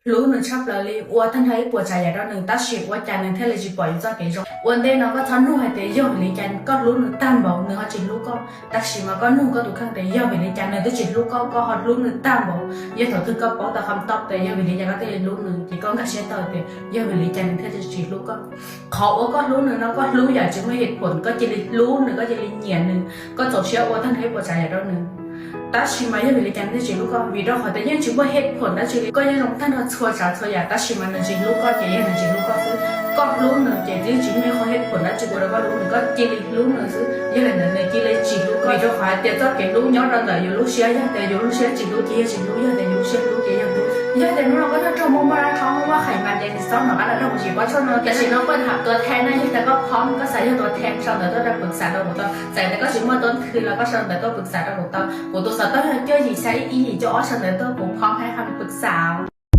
hlub nws tshaj plaws li, ua tag nrho ib puas tsav yam rau nws, tab sis ua cas nws thiaj li tsis pom yus txoj kev zoo? Ua ntej no koj txhob nug hais tias yog vim li cas koj hlub nws tag npaum nws ho tsis hlub koj, tab sis mas koj nug koj tus kheej tias yog vim li cas nws twb tsis hlub koj, koj ho hlub nws tag npaum. Yog thaum twg koj paub tau qhov tau tias yog vim li cas koj thiaj li hlub nws, ces koj nkag siab tau tias yog vim li cas nws thiaj li tsis hlub koj. Qhov uas koj hlub nws no koj hlub yam tsis muaj hej phom, koj cia li hlub nws, koj cia li nyiam nws, koj txaus siab ua tag nrho ib puas tsav yam rau nws, tab sis mas yog vim li cas nws thiaj tsis hlub koj? Vim rau qhov tias yeej tsis muaj hej phom dab tsi li, koj yeej zoo tag nrho txhua tsav txhua yam, tab sis mas nws tsis hlub koj ces yog nws tsis hlub koj xwb. Koj hlub nws ces twb tsis muaj ib qho hej phom dab tsi ua rau koj hlub nws, koj cia li hlub nws xwb. Yog li ntawd nws cia li tsis hlub koj, vim rau qhov hais tias txoj kev hlub nyob rau ntawm yus lub siab, yog tias yus lub siab tsis hlub ces yog tsis hlub, yog tias yus lub siab hlub ces yog hlub. Yog tias hnub no koj nyob rau muaj muaj rau hauv muaj qhais mas ces tsis txhob hnov qab los nrog kuv tsis paub tshaj no, tam sim no kuj tham tua thee no, yog tias koj phom koj xav yog tua thee sau ntawv tuaj rau pwm xam rau kuv tau, txawm tias koj tsis muaj tuab nthwv los koj sau ntawv tuaj pwm xam rau kuv tau. Kuv tus xov tooj yog cuaj yim xya ib ib yim cuaj ob, sau ntawv tuaj kuv phom hais qhov pwm xam.